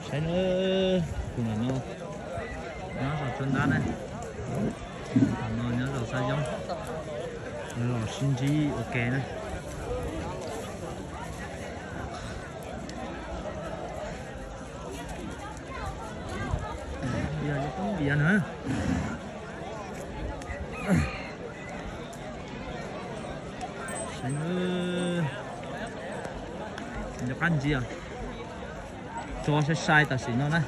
Saib na, tus no nyob zos Tsua Ntab na, tus no nyob zos Xab Yoob, los sib ntsib ua ke na. Yog cov tub npias na. Saib na, nco qab ntsia, tso sai sai tam sim no na.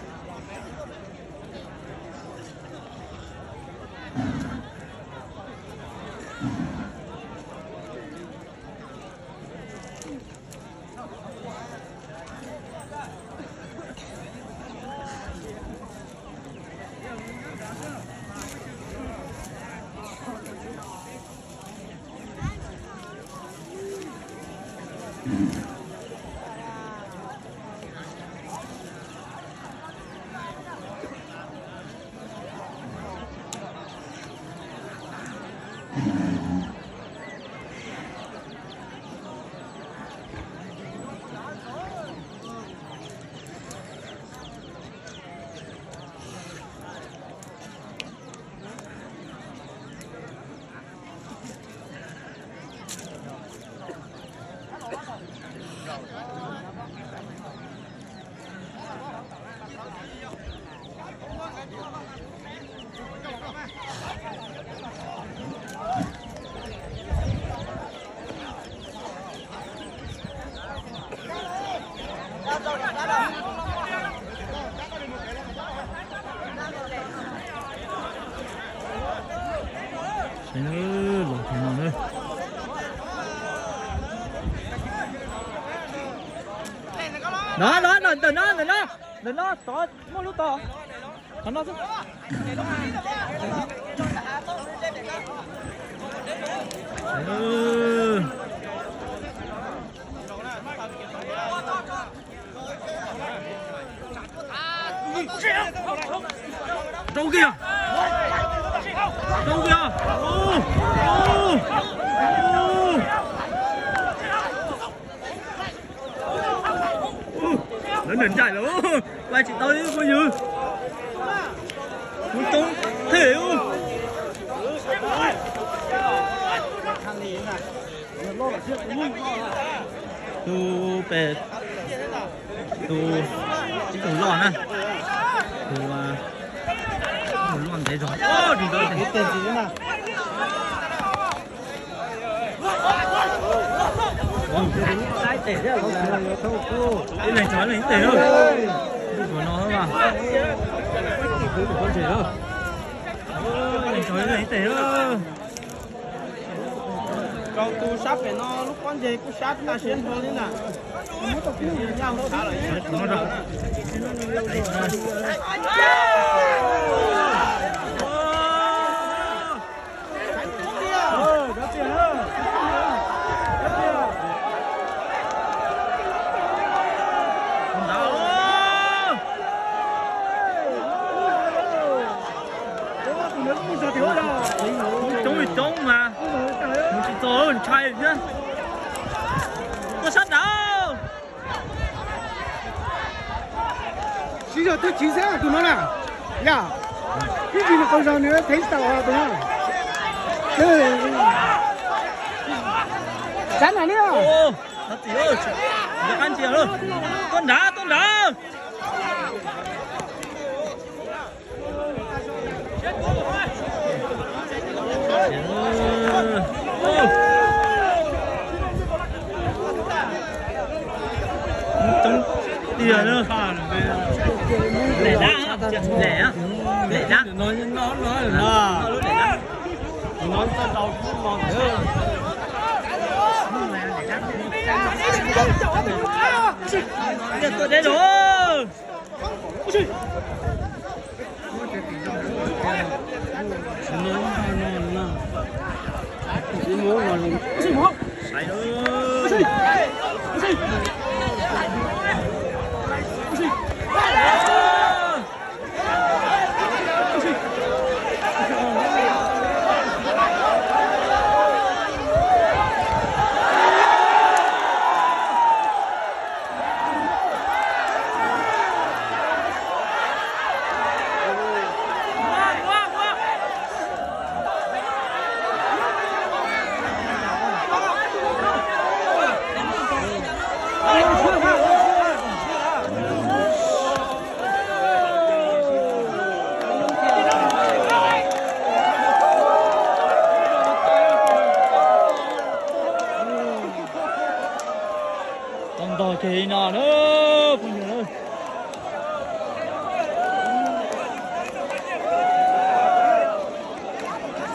Saib na, los kiag no na. No, no, no, ntawm no, ntawm no, ntawm no, tod muaj lub tod. Qhov no xwb. Rau kiag, rau kiag. Lawv ncaim lawm, pab tsis tau li phooj ywg. Kuv coob thiab. Tus pem, tus, ib tug loj na, tus, tus loj ntev zog, tus ntawd ib leeg tso leej ib teg, tus no, leej tso leej ib teg. Rau tus sab pem no lub pob ntseg kuj sab tag siab nrho li na. Nyaj hauv tshav lawm. Coob li coob mas mus tsis txog, ntshai thiab. Tuaj sab nrad. Siv zog twb chiv xwb tus no na. Yog ib ntsis nws qaug zog nws thev tsis tau tus no. Sab nrad li. Tuaj nrad, tuaj nrad. Coob tiag na. Lem dab, lem dab, lem dab. Tuaj deb lawm.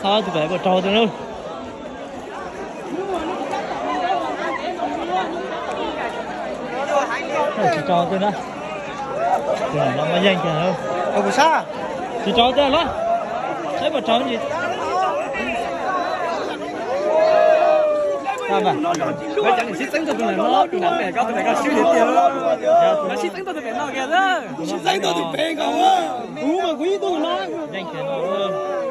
Tau tus pem puas raug tus no. Tsis raug tus na. Tus no muaj yeej kiag. Tsis raug tiag los? Saib puas raug tsis. Sib txeeb tau tus pem no kiag. Sib txeeb tau tus pem nkaus. Kuv mas kuv ib tug no. Yeej kiag no.